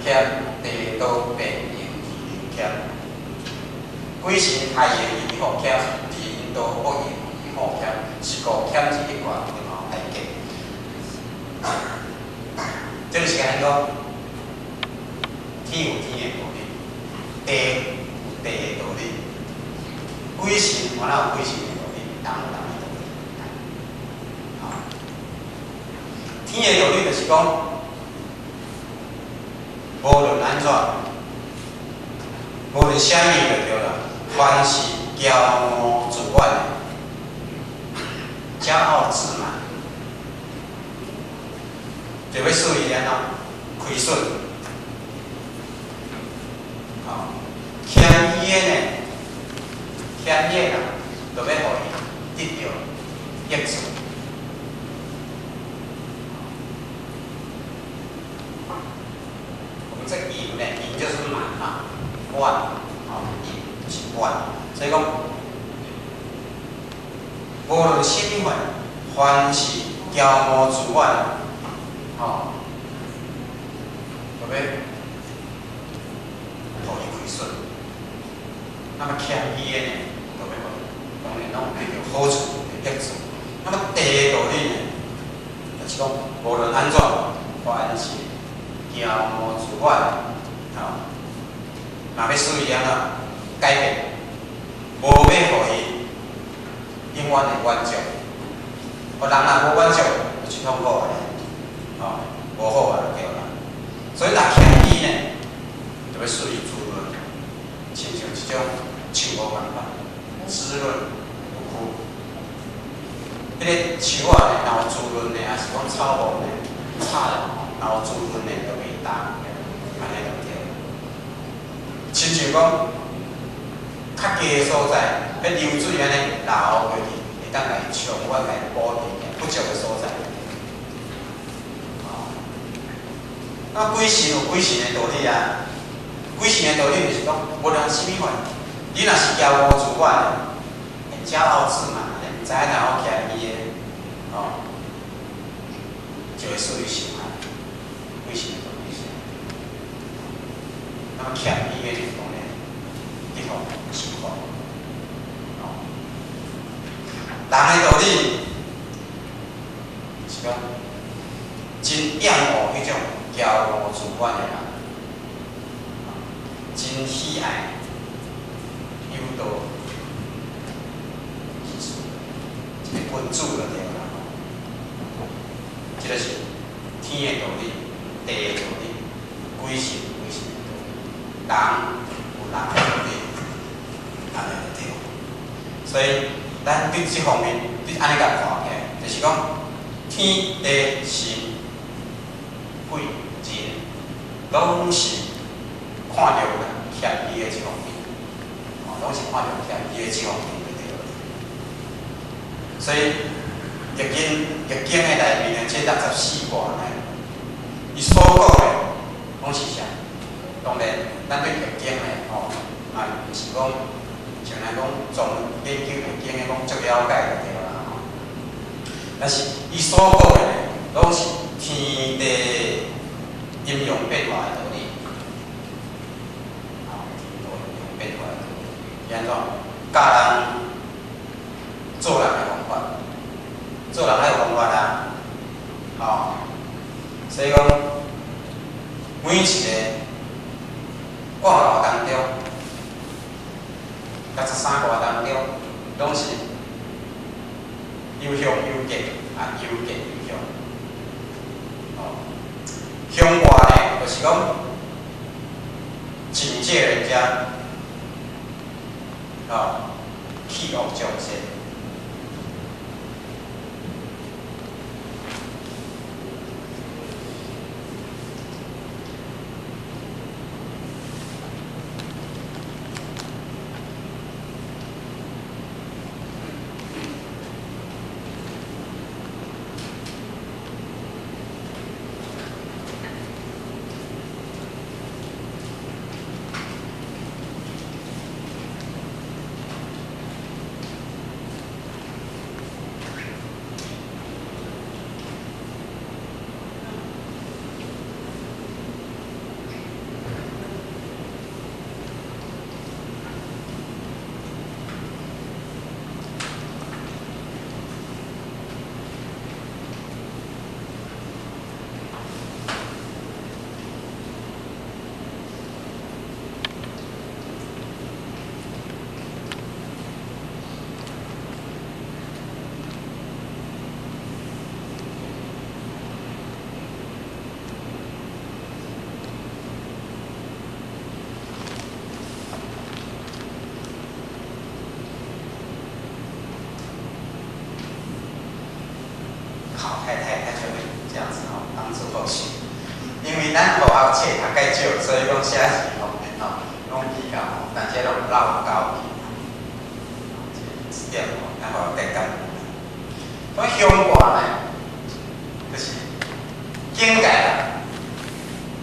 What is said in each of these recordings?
儉地道變形而人儉。鬼神害形而予儉，人道不形而予儉，是故儉字一卦天后大吉。這個是按怎講？天有天的道理，地有地的道理，鬼神嘛有鬼神的道理，人有人的道理。好，天的道理就是講，無論按怎，無論啥物就對啦，凡是驕傲自滿的，驕傲自滿，就欲使伊按怎虧損。吼，謙虛的呢，謙虛啊，就欲予伊得著益處。我們這盈呢，盈就是滿嘛，滿，吼，盈就是滿，所以講，無論啥物款，凡是驕傲自滿，吼，就欲予伊虧損。那麼謙虛的呢，就欲予伊當然攏有得著好處、益處。那麼地的道理呢，就是講，無論按怎，凡是驕傲自滿，吼，若欲使伊按怎改變，無欲予伊永遠會滿足。予人若無滿足，就是痛苦的，吼，無好啊，就對啦。所以若謙虛呢，就欲使伊滋潤，親像一種樹木仝款，滋潤有枯。彼個樹仔呢，若有滋潤的，抑是講草木呢，草若有滋潤的，就袂焦，按呢就對。親像講，較低的所在，彼流水按呢流過去，會當共伊沖完，共伊補填不足的所在。吼，那鬼神有鬼神的道理啊。鬼神的道理就是講，無論啥物款，你若是驕傲自滿的，驕傲自滿，毋知影哪好謙虛的，吼，就會使伊受害。鬼神的道理是。那麼謙虛的就是講呢，得予受福。吼，人的道理是講，真厭惡彼種驕傲自滿的人，真喜愛有道之士，一個君子就對啦。這個是天的道理，地的道理，鬼神有鬼神的道理，人有人的道理，按呢就對。所以咱對這方面，對按呢共看起來，就是講天地神鬼人，攏是看著謙虛的這方面，吼，攏是看著謙虛的這方面就對了。所以《易經》易經的內面的這64卦呢，伊所講的攏是啥？當然，咱對易經呢，吼，嘛毋是講像咱講專研究易經的講足了解就對啦，吼。但是伊所講的呢，攏是天地陰陽變化的道理。吼，天地陰陽變化的道理，伊按怎教人做人的方法？做人愛有方法啊，吼。所以講，每一個卦流當中，63卦當中，攏是有凶有吉，啊，有吉有凶。吼，凶卦呢，就是講警戒人家，吼，棄惡從善。為咱學校冊讀較少，所以講寫字方面吼，攏比較吼，但是攏有落交去。這點吼，咱學校加感恩。所以胸掛呢，就是境界啦，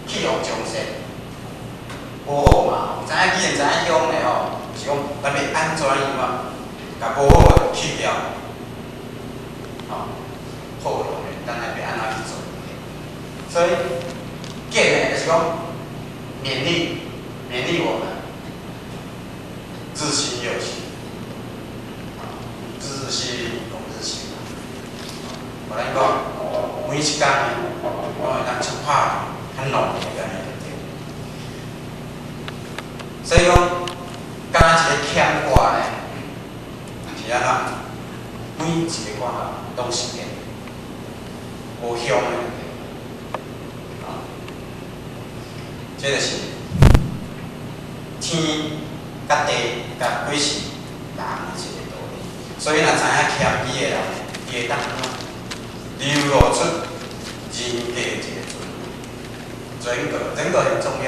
去予眾生無好嘛，有知影既然知影凶的吼，就是講咱欲按怎樣啊，共無好的去掉，吼，好的當然咱來欲按怎去做。所以見呢，就是講勉勵，勉勵我們日新又新，日日新，又日新。我來講，每一工呢，攏會當出拍較努力按呢就對。所以講，敢若一个牽掛呢，是按怎？每一个掛攏是見，無凶的就對。啊，這就是天佮地佮鬼神人的一个道理。所以若知影謙虛的人，伊會當按怎？流露出人格一個尊人格，人格很重要。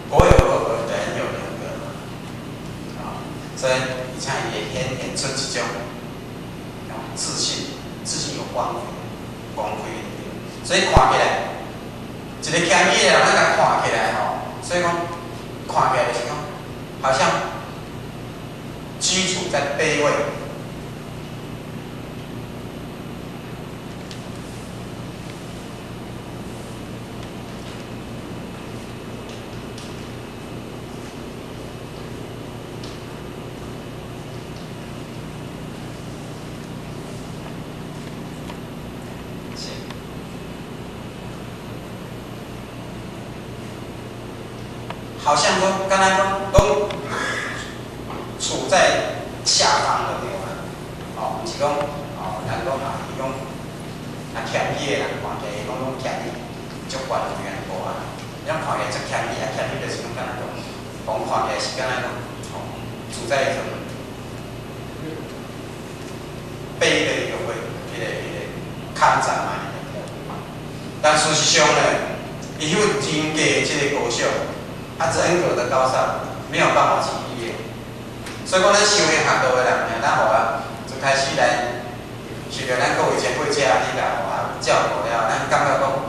國有國格，人有人格嘛。啊，所以而且伊會顯現出一種自信，自信有光輝，光輝的對。所以看起來，一個謙虛的人，咱共看起來吼，所以講看起來就是講，好像居處在卑微。好像講，敢若講，攏處在下方的對啊，哦，毋是講，哦，咱講啊，伊講，啊謙虛的人看起來，伊講攏徛佇足懸的位無啊，伊講看起來足謙虛，啊謙虛就是講敢若講，講看起來是敢若講，哦，處在一種卑的一個位，彼個坎站嘛。但事實上呢，伊有人格這個高尚。啊，人格的高尚沒有辦法去逾越，所以講咱修行學道的人呢，咱予啊，就開始來受著咱各位前輩遮你共啊照顧了，咱感覺講，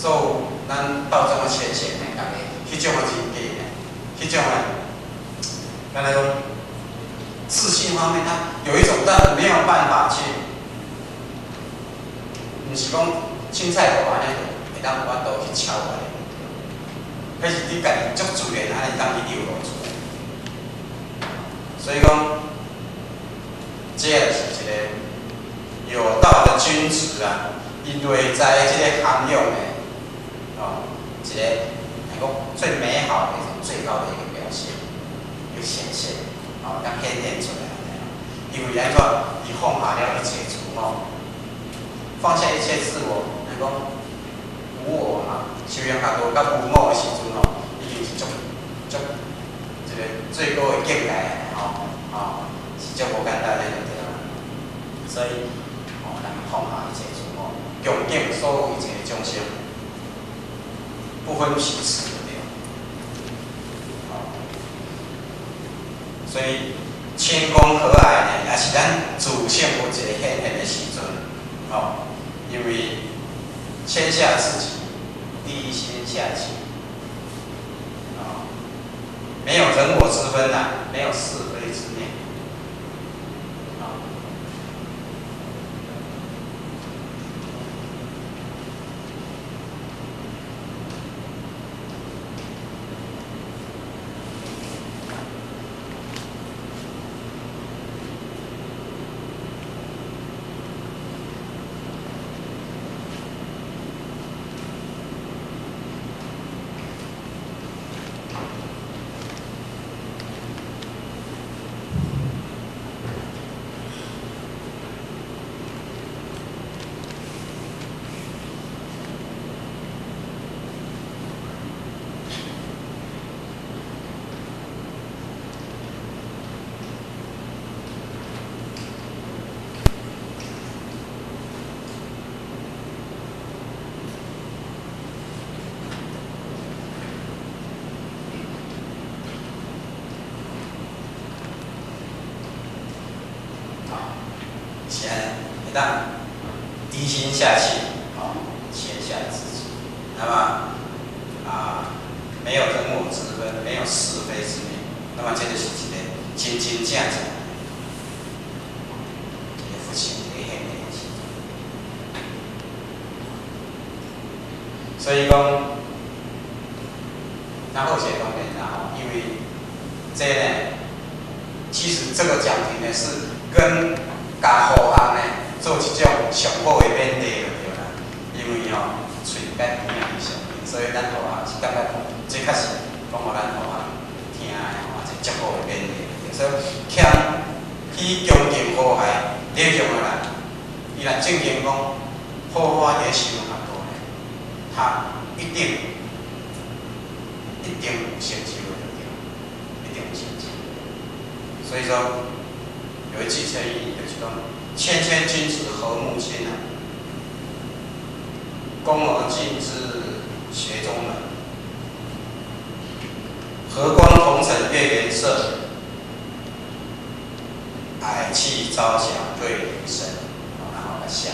做咱道中的前賢呢，逐家彼種的人格呢，彼種的，敢若講自信方面，他有一種但沒有辦法去，毋是講凊彩就按呢會當有法度去超越。彼是你家己足自然按呢當去流露出來，所以講，這就是一個有道的君子啊，伊內在的這個涵養的，哦，一個來講最美好的一種最高的一個表現，一個顯現，哦，當顯現出來。因為按怎，伊放下了一切自我，放下一切自我，來講無我嘛。修行較多，佮無我的時陣吼，已經是足足一個最高的境界吼，吼，是足無簡單的就對啦。所以，吼，咱放下一切自我，恭敬所有一切眾生，不分彼此就對。吼，所以謙恭和藹呢，也是咱自性有一個顯現的時陣，吼，因為謙下自己。低心下氣，啊，沒有人我之分吶，沒有是非之念，啊。會當低心下去，哦，謙下自己，那麼啊，沒有人我之分，沒有是非之別，那麼這就是一個真真正正一個佛性佇現的時陣。所以講，那好勢當然啦吼，因為這呢，其實這個講題呢是跟共護學呢做一種上好的勉勵就對啦。因為吼，喙佮耳仔上面，所以咱護學是感覺講，這確實講予咱護學聽的吼，一個足好的勉勵。所以謙虛恭敬和諧禮讓的人，伊若正經講好好佇咧修學道呢，他一定一定有成就的，對，一定有成就。所以說，有一句成語就是講：謙謙君子和睦親啊，恭而敬之學中門，和光同塵月圓色，靄氣朝霞對人生。然後來想。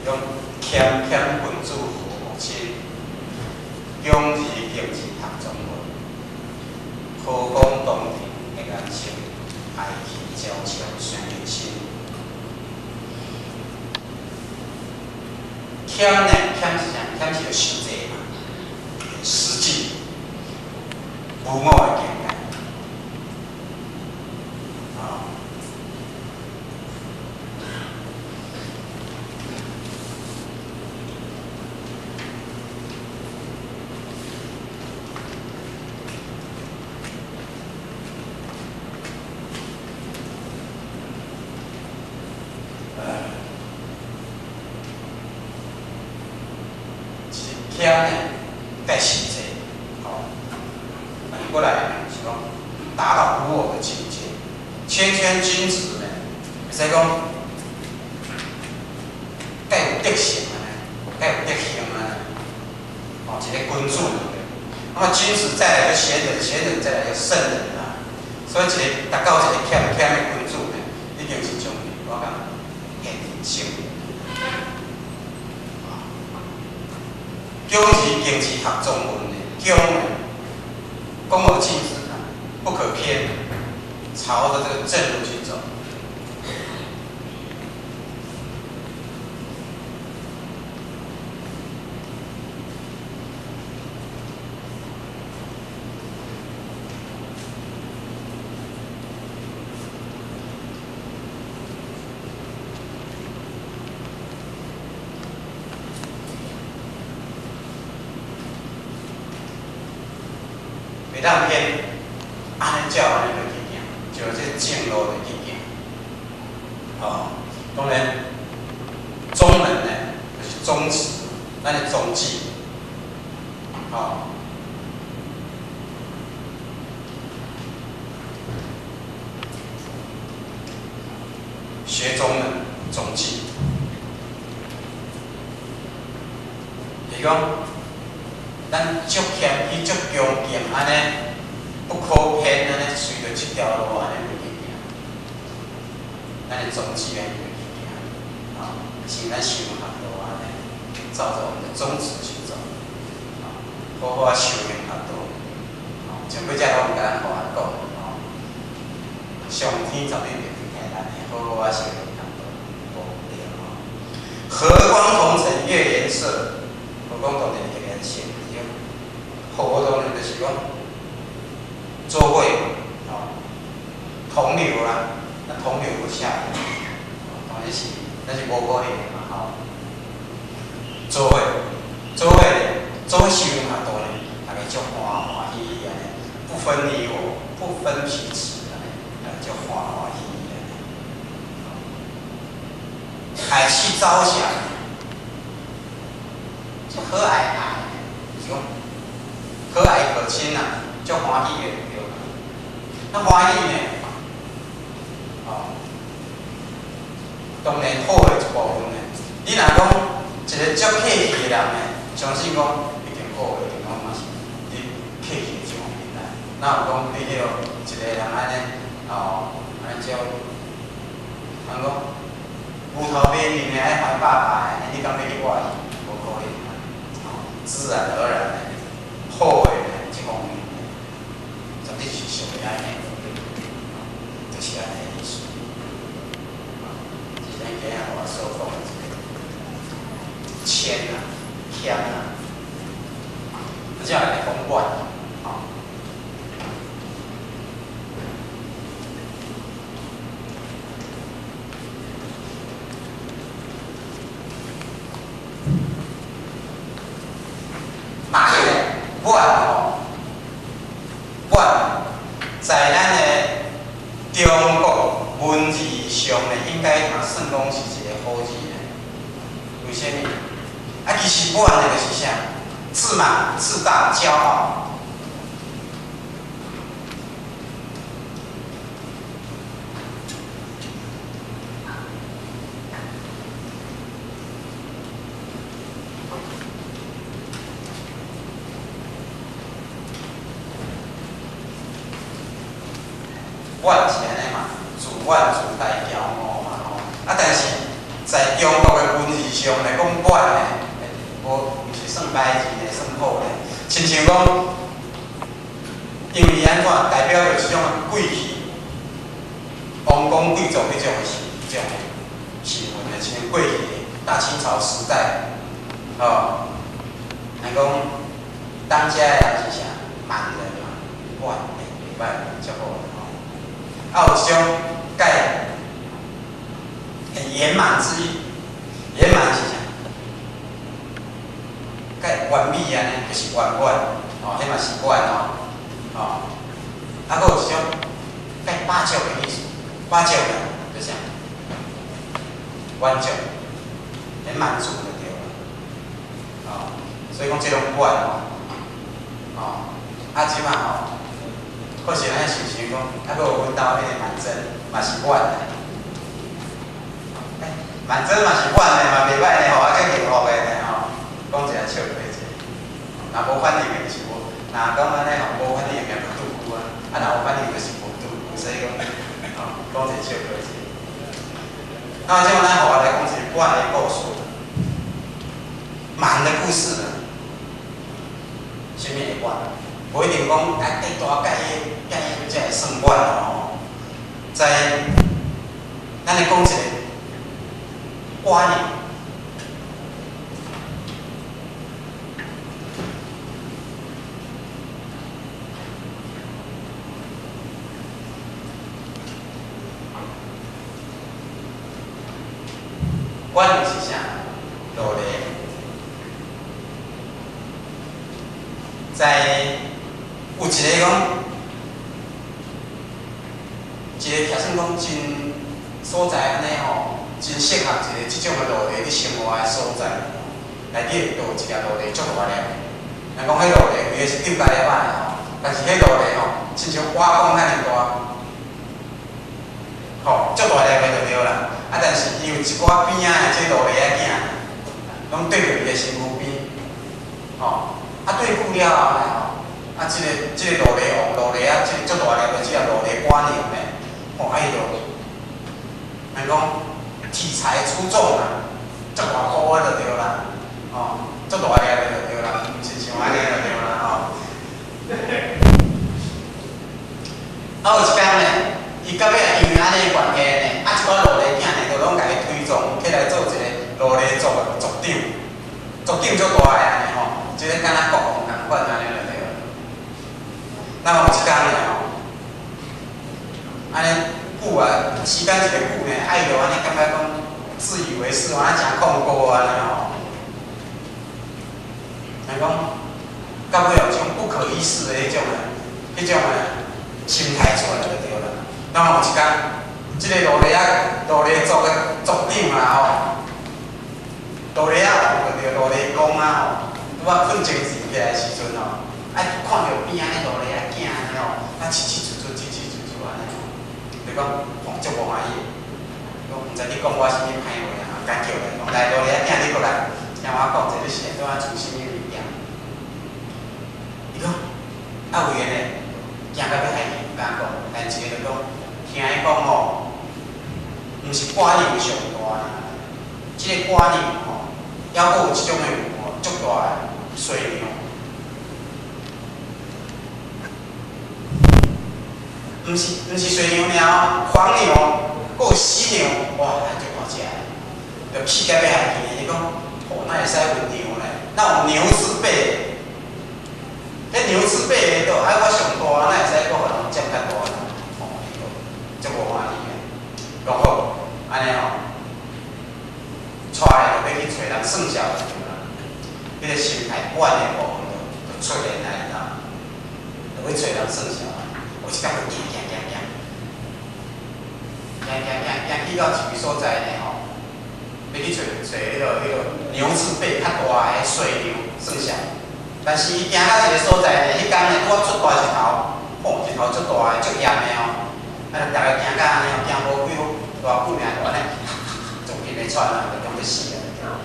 用謙謙君子和睦親，恭而敬之學宗門，和光同塵月圓色，靄氣朝霞隨人生。謙呢？謙是啥？謙是著實際嘛，實際無我的境界。啊。謙呢，帶實際，吼，反過來是講達到無我的境界。謙謙君子呢，會使講蓋有德性按呢，蓋有德行按呢，哦，一個君子。那麼君子再來就賢人，賢人再來就聖人啦。所以一個達到一個謙謙的君子呢，已經是將我講現聖人。恭而敬之學宗門的恭呢，恭而敬之啊，不可偏，朝着這個正路去走。當偏，按呢照按呢落去行，就這正路落去行。哦，當然，宗門呢，就是宗旨，咱的宗旨。哦，學宗門宗旨，是講咱足謙虛、足恭敬，按呢不可偏，按呢隨著這條路按呢落去行，咱的宗旨按呢落去行，哦，是咱修學道按呢，照著我們的宗旨去走，好好啊修行學道，哦，像尾只攏毋敢予我講，哦，上天絕對袂聽咱的，好好啊修行學道，無對吼。和光同塵月圓色，和光同塵月圓色，和當然就是講做伙，吼，同流啦，那同流合污，當然是，那是無可能的嘛，吼。做伙，做伙，做伙修行較多呢，大家足歡歡喜喜按呢，不分你我，不分彼此按呢，大家足歡歡喜喜按呢。愛去朝霞，足和藹藹，就是講和藹可親啊，足歡喜的對。那歡喜呢？哦，當然好的一部分呢。你若講一個足客氣的人呢，相信講一定好的，一定講嘛是佇客氣的這方面來。哪有講你彼個一個人按呢？哦，按呢叫，人講牛頭馬面的愛還爸爸的，你敢欲去活伊？無可能啊！哦，自然而然的，好的呢，這方面呢，絕對是屬於按呢，就是按呢意思。是咱今仔我所講的這個謙啊、謙啊，這樣來講滿，吼。滿呢，滿吼，滿，在咱的中國文字上呢，應該嘛算講是一個好字呢。為啥物？啊，其實滿的就是啥？自滿、自大、驕傲。滿是按呢嘛，自滿自大驕傲嘛吼。啊，但是在中國的文字上來講，滿呢，無毋是算歹字呢，算好呢。親像講，因為按怎代表著一種貴氣，王公貴族彼種的彼種的身份呢，像過去大清朝時代，吼，來講當家的人是啥？滿人嘛，滿，袂歹，足好吼。啊，有一種蓋很圓滿之意，圓滿是啥？蓋完美按呢，就是圓滿，哦，彼嘛是滿哦，哦。啊，閣有一種蓋飽足的意思，飽足的，就啥？滿足，很滿足就對了，哦。所以講這種滿哦，哦，啊，這馬吼。或是咱想想講，啊，閣有阮兜彼個曼楨，嘛是滿的。欸，曼楨嘛是滿的，嘛袂歹呢吼，啊，較幸福的呢吼。講一下笑話者，若無反應的，就是無；若講按呢吼，無反應的就拄久啊，啊，若有反應就是無拄久，所以講，吼，講一下笑話者。那這樣咱予我來講一個滿的故事，滿的故事啊，啥物會滿？無一定講啊，蓋大蓋彼蓋彼才會算滿哦。在咱來講一個觀念，觀念是啥？落來，在有一个講，一個假算講真所在按呢吼，真適合一個這種的奴隸佇生活的所在。內底就有一粒奴隸足大粒，人講彼奴隸規个是長加粒仔的吼，但是彼奴隸吼，親像碗公遐爾大，吼，足大粒的就對啦。啊，但是伊有一寡邊仔的這奴隸仔囝，攏綴著伊的身軀邊，吼，啊綴久了後呢吼，啊，這個奴隸王、奴隸仔，這個足大粒的這个奴隸寡娘呢，吼，啊伊就，人講體裁出眾啊，足大箍的就對啦。吼，足大粒的就對啦，毋是像按呢就對啦吼。啊，有一工呢，伊到尾因為按呢關係呢，啊一寡奴隸囝呢，就攏共伊推崇起來做一個奴隸族的族長，族長足大的按呢吼，這個敢若國王仝款按呢就對啦。那有一工呢吼，按呢久啊，時間一个久呢，啊伊就按呢感覺講自以為是，按呢誠控高按呢吼。人講，到尾有種不可一世的彼種的心態出來就對啦。那麼有一工，這個奴隸仔、奴隸族的族長啦吼，奴隸仔王就對，奴隸公啊吼，拄仔睏精神起來的時陣吼，啊看著邊仔彼奴隸仔囝按呢吼，啊嘁嘁啾啾、嘁嘁啾啾按呢吼，就講吼足無歡喜，講毋知你講我啥物歹話啊，共叫來講，來奴隸仔囝你過來，聽我講者，你是按怎出啥物物件？伊講，啊有緣呢，驚到欲害去，毋敢講。但一个就講，聽伊講吼，毋是寡娘上大爾，這个寡娘吼，抑閣有一種的牛吼，足大的犀牛，毋是犀牛爾哦，黃牛，閣有犀牛，哇，足大隻的，就氣甲欲害去。伊講，吼，哪會使有牛呢？哪有牛字輩？彼牛字輩的，就愛我上大，哪會使閣予人佔較大？吼，伊就足無歡喜的。講好，按呢吼，帶就欲去揣人算數的時陣啦，彼個心態怨的部分就出現來，你知影？就欲揣人算數啊！有一工就行行行行，行行行行去到一个所在呢吼，欲去揣揣彼个牛字輩較大的犀牛算數。但是伊行到一個所在呢，彼工呢拄仔出大日頭，吼，日頭足大的，足炎的哦。啊，就逐个行到按呢哦，行無幾偌久爾，就按呢，足緊的喘啊，就當欲死啊！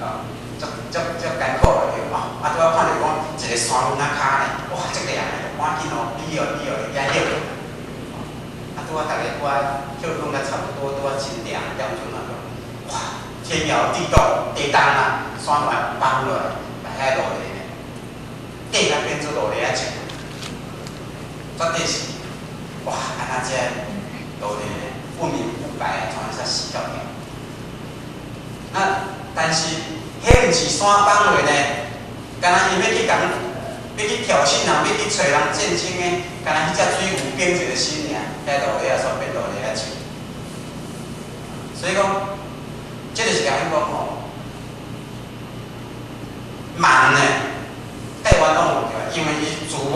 啊，足足足艱苦的對啊！啊，拄仔看著講一個山崙仔跤呢，哇，足靚的，就趕緊哦，比哦比哦，就遐歇。啊，拄仔逐个拄仔歇睏甲差不多，拄仔真涼點陣啊，哇，天搖地動，地動啊，山巒崩落來，來遐落來。地甲變做奴隸仔樹，絕對是哇！按怎這奴隸不明不白啊，怎會使死掉掉？啊，但是彼毋是山崩落呢，敢若伊欲去共，欲去挑釁人，欲去揣人戰爭的，敢若彼隻水牛變一個心爾，遐奴隸仔煞變奴隸仔樹。所以講，這就是共阮講吼，慢呢。台灣攏有對，因為伊自我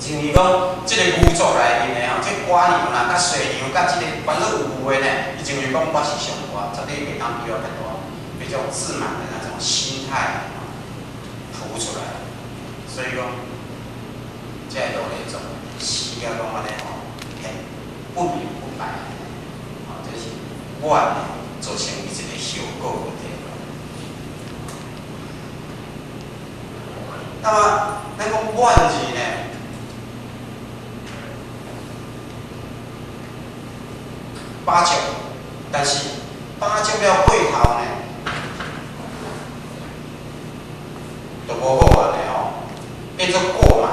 認為講，這個牛族內面的吼，這個寡牛啦、佮犀牛、佮這個反正有牛的呢，伊認為講我是上大，絕對袂當比我較大，彼種自滿的那種心態浮出來。所以講，這個奴隸族死甲講按呢吼，很不明不白，吼，這是我造成伊一個後果問題。那麼，咱講怨字呢？飽足，但是飽足了過頭呢，就無好按呢吼，變做過滿。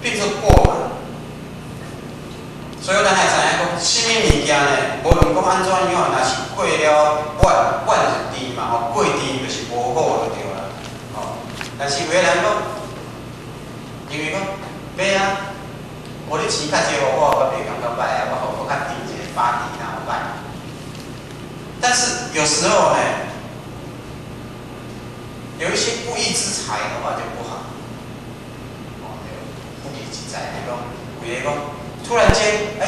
變做過滿。所以咱會知影講，啥物物件呢？無論講按怎樣，若是過了怨，怨是甜嘛吼，過甜就是無好就對啦。吼，但是有的人講，因為講，欲啊，無你錢較濟予我，我袂感覺䆀啊，我予閣較甜一下。發低腦歹。但是有時候呢，有一些不義之財的話就不好。哦，對，不義之財，你講，有個講，突然間，哎，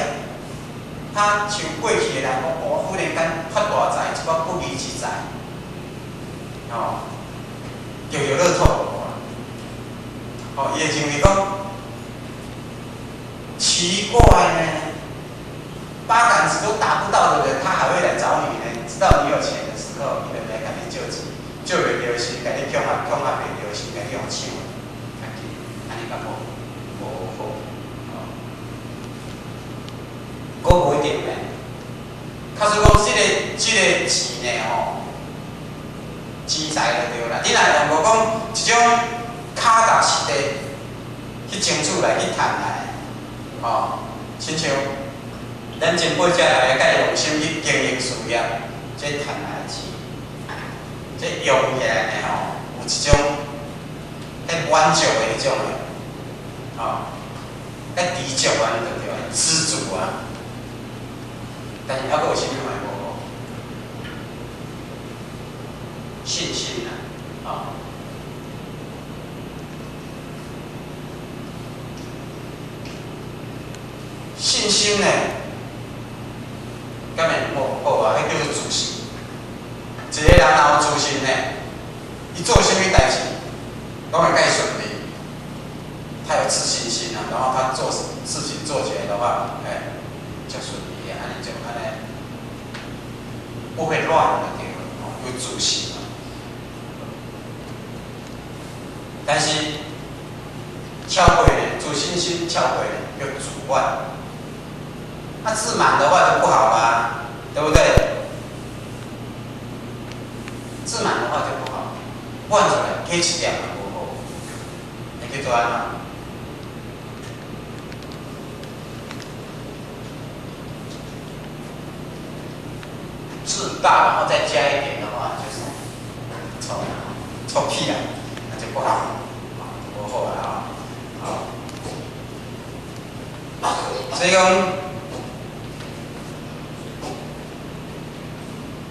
他像過去的人講，哦，忽然間發大財，一寡不義之財，哦，著著樂透，哦，伊會認為講，奇怪呢，八竿子都打不到的人，他還會來找你呢。知道你有錢的時候，伊就來共你借錢，借袂著時，共你恐嚇恐嚇袂著時，共你用搶，較緊，按呢較無無好，哦。閣無一定呢，假使講這個錢呢吼，錢財就對啦。你若用無講一種腳踏實地去爭取來去趁來，吼，親像咱前輩遮來較用心去經營事業，這趁來的錢，這用起來呢吼，有一種較滿足的彼種的，吼，較知足按呢就對啊，知足啊。但是猶閣有啥物嘛無好？信心啊，吼。信心呢，敢會無好啊？彼叫做自信。一個人若有自信呢，伊做啥物代誌，攏會較順利。他有自信心啊，然後他做事情做起來的話，哎，就順利啊，按呢就按呢，不會亂的對，有自信嘛。但是超過呢，自信心超過呢，又自滿。那自滿的話就不好啦，對不對？自滿的話就不好，換出來加一點嘛無好，會叫做按怎？自大，然後再加一點的話，就是臭臭屁啊，那就不好，無好啊，好，所以講。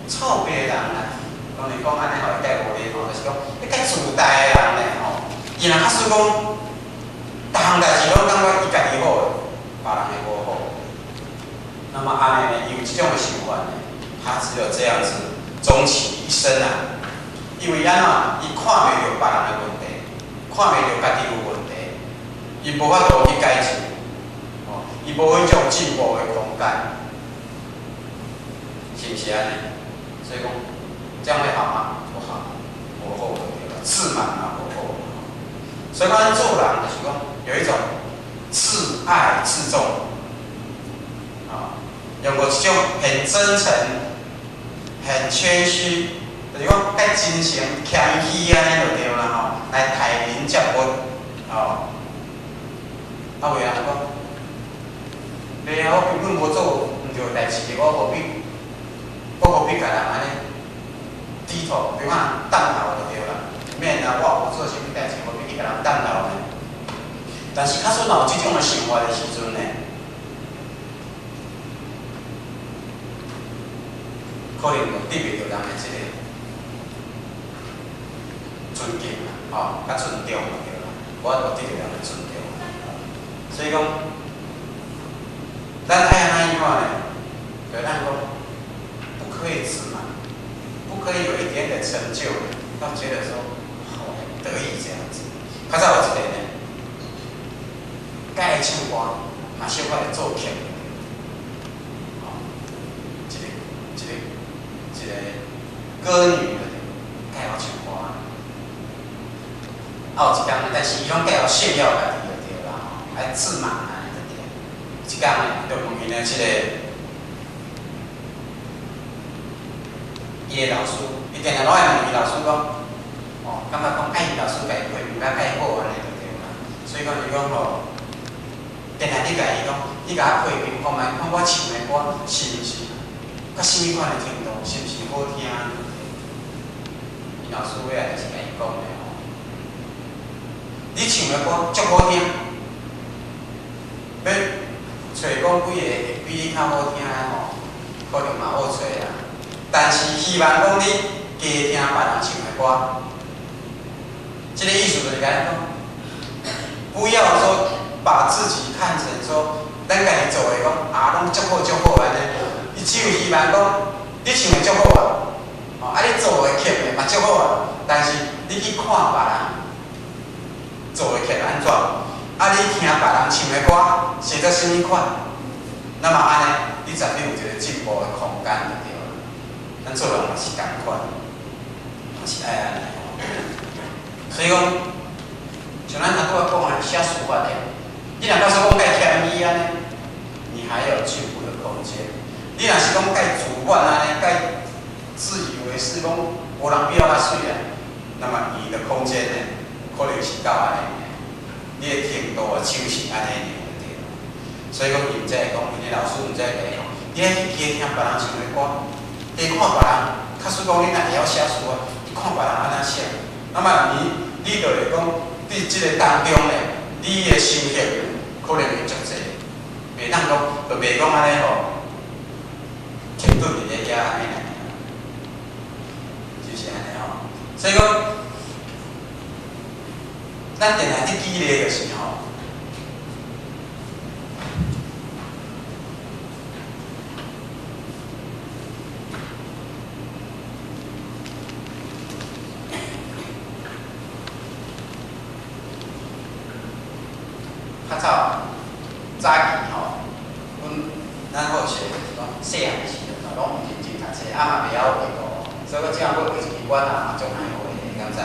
臭屁的人啊，當然講按呢予伊帶無禮貌，就是講，彼較自大的人呢吼，伊若假使講，逐項代誌攏感覺伊家己好，別人的無好，那麼按呢呢，伊有這種的想法呢，他只有這樣子，終其一生啊，因為按怎，伊看袂著別人的問題，看袂著家己有問題，伊無法度去改進，哦，伊無彼種進步的空間，是毋是按呢？所以講，這樣會好嗎？不好，無好的對吧？自滿嘛，無好。所以講，咱做人就是講有一種自愛自重，啊，用過這種很真誠、很謙虛，就是講較真誠、謙虛按呢就對啦吼，來待人接物，哦。啊，有人講，袂啊，我根本無做毋對代誌，我何必？我何必共人按呢低頭，比如講當頭就對啦，免啊，我無做啥物代誌，何必去共人當頭呢？但是，假使若有這種的想法的時陣呢，可能就得袂著人的這個尊敬啦，吼，佮尊重就對啦，無法度得著人的尊重。所以講，咱愛按怎樣呢？就咱講。不可以自滿，不可以有一點點成就，他覺得說好得意這樣子。較早有一個呢，較愛唱歌，嘛小可會做曲，哦，一個歌女的，較會唱歌。啊，有一工，但是伊攏較會炫耀家己就對啦，吼，愛自滿啊，就對。一工呢，就問伊呢，這個。伊的老師，伊定定攏愛問伊老師講，哦，感覺講愛伊老師共伊批評較蓋好按呢就對啦。所以講伊講吼，定定你共伊講，你共我批評看覓，看我唱的歌是毋是，到啥物款的程度，是毋是好聽？伊老師尾仔就是共伊講的吼，你唱的歌足好聽，欲揣揣講幾個會比你較好聽的吼，可能嘛好揣啦。但是希望講你加聽別人唱的歌，這個意思就是按呢講，不要說把自己看成說咱家己做的講啊，攏足好足好按呢。伊只有希望講你唱的足好啊，吼啊你做的曲的嘛足好啊，但是你去看別人做的曲按怎，啊你聽別人唱的歌寫做啥物款，那麼按呢，你絕對有一個進步的空間就對了。咱做人嘛是仝款，嘛是愛按呢。所以講，像咱頭拄仔講的寫書法的，你若假使講蓋謙虛按呢，你還有進步的空間。你若是講蓋自滿按呢，蓋自以為是，講無人比我較媠啊，那麼你的空間呢，可能是到按呢，你的程度啊，就是按呢爾就對。所以講，伊毋才會講，𪜶的老師毋才會講，你愛去加聽別人唱的歌，加看別人。假使講你若會曉寫書啊，你看別人按怎寫，那麼你就會講，佇這個當中呢，你的收穫可能會足濟，袂當講，就袂講按呢吼，停頓佇咧遐按呢，就是按呢吼。所以講，咱定定佇舉例就是吼，較早早期吼，阮咱好學就是講細漢時陣吼，攏毋認真讀冊，啊嘛袂曉畫圖，所以我這下欲畫一支管仔嘛足難畫的，你敢知？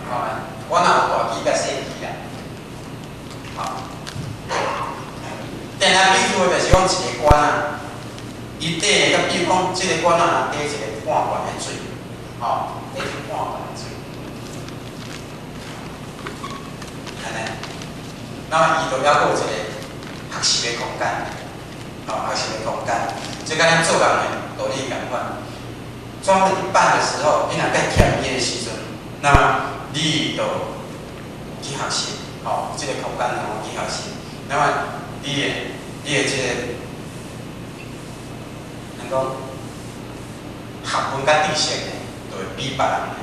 看覓，我若有大支佮細支啦，吼。定定比喻的就是講一個管仔，伊底的，佮比如講，這個管仔若底一個半罐的水，吼，底一半罐的水，按呢，那麼伊就猶閣有一個學習的空間，吼，學習的空間，這佮咱做人的道理仝款。裝了一半的時候，你若閣欠伊的時陣，那麼你就去學習，吼，這個空間通去學習。那麼你的這個，咱講學問佮知識呢，就會比別人呢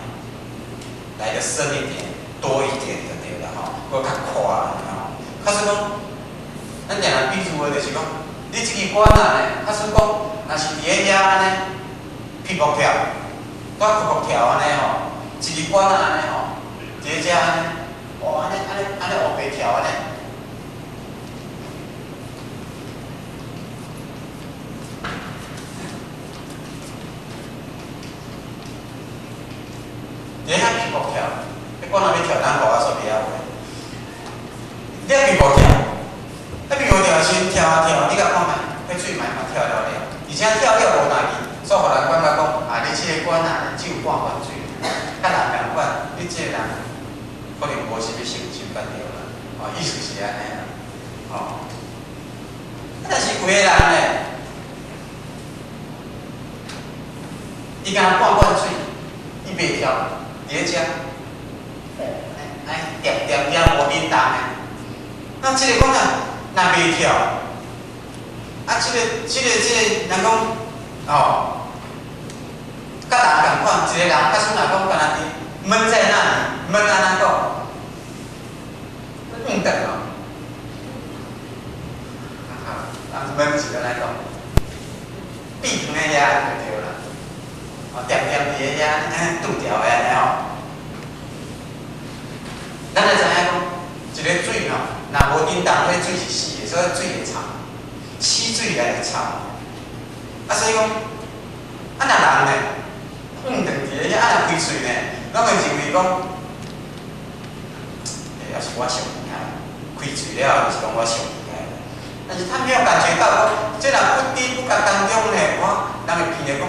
來得深一點、多一點就對啦，吼，閣較寬吼。假使講，咱定定比喻的就是講，你這支管仔呢，假使講，若是佇咧遐按呢，屁股跳，拄仔噗噗跳按呢吼，一支管仔按呢吼，佇咧遮按呢，哦，按呢按呢按呢烏白跳按呢。佇咧遐屁股跳，彼管仔欲跳，咱互我煞袂曉畫。你遐屁股跳，彼屁股跳的時陣跳啊跳，你共看覓，彼水嘛嘛跳了了，而且跳了無代誌，煞予人感覺講，啊，你這個管仔只有半罐水，佮人仝款，你這個人可能無啥物成就甲對啦，哦，意思是按呢啦，吼。但是有的人呢，伊敢若半罐水，伊袂跳。佇咧遮，哎，恬恬恬無振動的。那這個管仔若袂跳，啊，這個，人講，哦，佮人仝款，一個人，假使若講敢若佇悶在那裡，悶按怎講？悶頓哦。啊，悶是按怎講？閉囥咧遐就對啦。哦，恬恬佇咧遐，按呢拄著的按呢吼。咱會知影講，一個水吼，若無振動，彼水是死的，所以水會臭，死水來會臭。啊，所以講，啊若人呢，頓佇咧遐，啊若開喙呢，攏會認為講，欸，猶是我上厲害，開喙了後就是講我上厲害。但是他沒有感覺到講，這若不知不覺當中呢，我人會聽著講，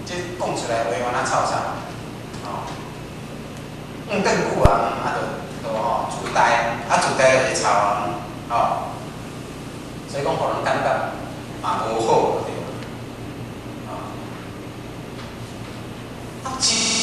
這講出來話敢若臭啥？吼，更久啊，啊，就吼自大，啊自大就會臭啊，吼。所以講，予人感覺嘛無好，對無？啊，其